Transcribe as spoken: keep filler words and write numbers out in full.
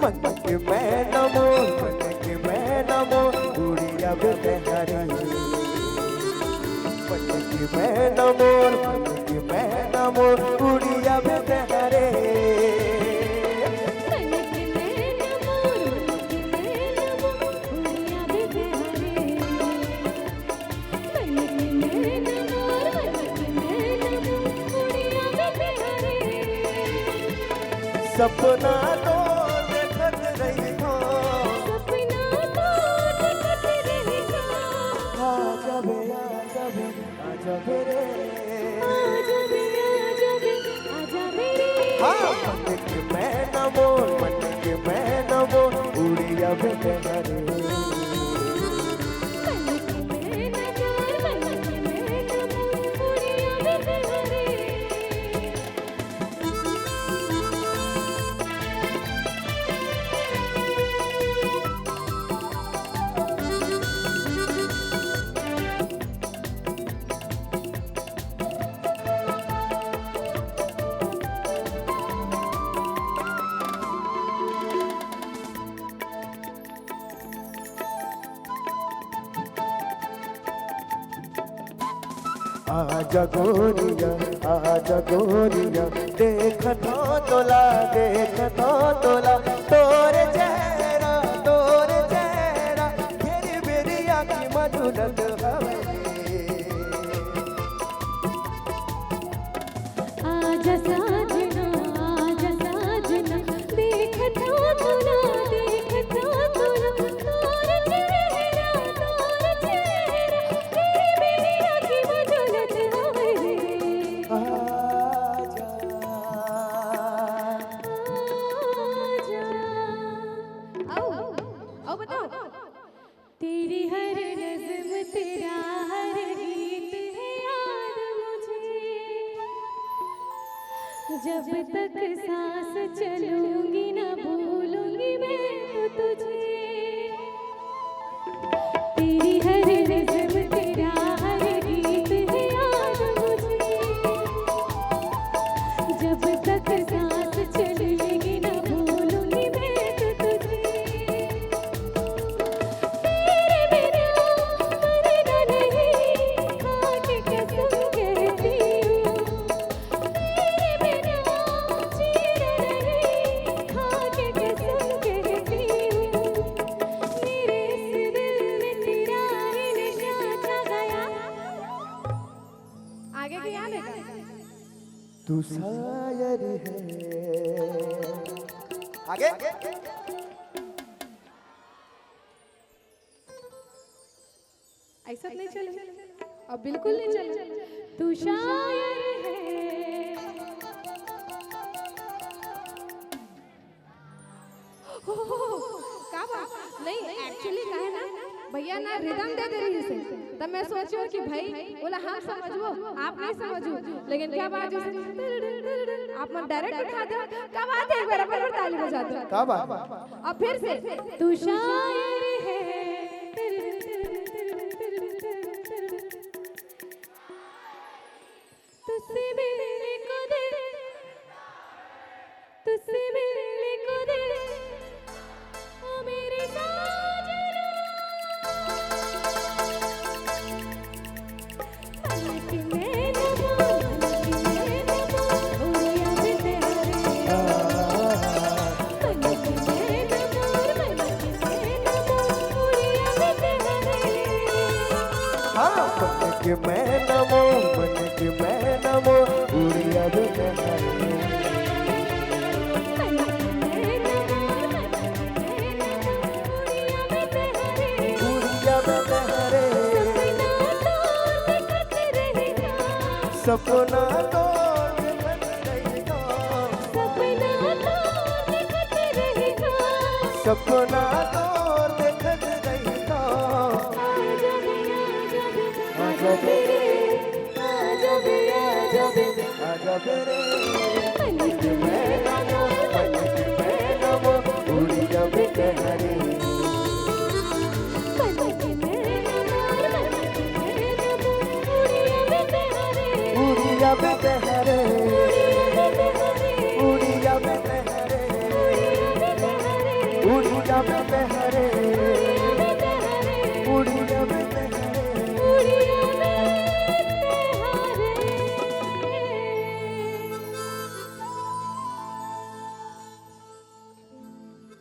मन के मैना मोर, मन के मैना मोर, उड़िया बेटे हरे। मन के मैना मोर, मन के मैना मोर, उड़िया बेटे हरे। मन के मैना मोर, मन के मैना मोर, उड़िया बेटे हरे। सपना तो देखत रहिथों। सपना तो देखत रहिथों। आ जाबे, आ जाबे, आ जाबे रे। आ जाबे, आ जाबे, आ जाबे रे। हाँ, मन के मैना मोर, मन के मैना मोर, उड़िया बेटे हरे। आजा गोरिया, आजा गोरिया, देखत हो तोला, देखत हो तोला, तोर चेहरा, तोर चेहरा, घेरी बेरिया की मधुलत हवे। आजा साजना, आजा साजना, देखत हो तोला, देखत हो तोला, तोर चेहरा, तोर चेहरा, ए बेरिया की मधुलत हवे रे। आजा। आजा। आओ, आओ बताओ। तेरी हर नज़्म, तेरा हर गीत है याद मुझे। जब तक सांस चलूंगी, ना भूलूंगी मैं तो तुझे। तेरी हर नज़्म, तेरा हर गीत है याद मुझे। जब तक सांस चलेगी, ना भूलूंगी मैं तो तुझे। तेरे बिना मरना नहीं, खा के कसम कहती हूँ। तेरे बिना जीना नहीं, खा के कसम कहती हूँ। मेरे इस दिल में तेरा ही नशा छा गया। आगे की याद है? तू शायर है। आगे। ऐसा नहीं चले, अब बिल्कुल नहीं चले। तू शायर है। हो, हो, हो, का बात? नहीं, actually का है ना, भैया ना rhythm दे दे रहिसे, तब मैं सोचो कि भाई, बोला हम समझबो, आप नहीं समझो, लेकिन का बात जैसे आप मन direct उठा दो, का बात है, एक बार अपन पर ताली बजा दो। का बात? अब फिर से, तू शायर है। तुझसे मिलने को दिल, तुझसे मिलने को दिल, ओ मेरे साजना। पलक में नमो, पलक में नमो, ओ याद प्यारे। पलक में नमो, पलक में नमो, ओ याद प्यारे। हाँ, पलक में नमो, पलक में नमो, उड़िया बेटे हरे। उड़िया बेटे हरे। सपना तो देखत रहिथों। सपना तो देखत रहिथों। आजा बे, आजा बे, आजा बे, आजा बे रे। पलक में नमो, पलक में नमो, उड़िया बेटे हरे। पलक में नमो, पलक में नमो, उड़िया बेटे हरे। उड़िया बेटे हरे। उड़िया बेटे हरे। उड़िया बेटे हरे। पूजा में ते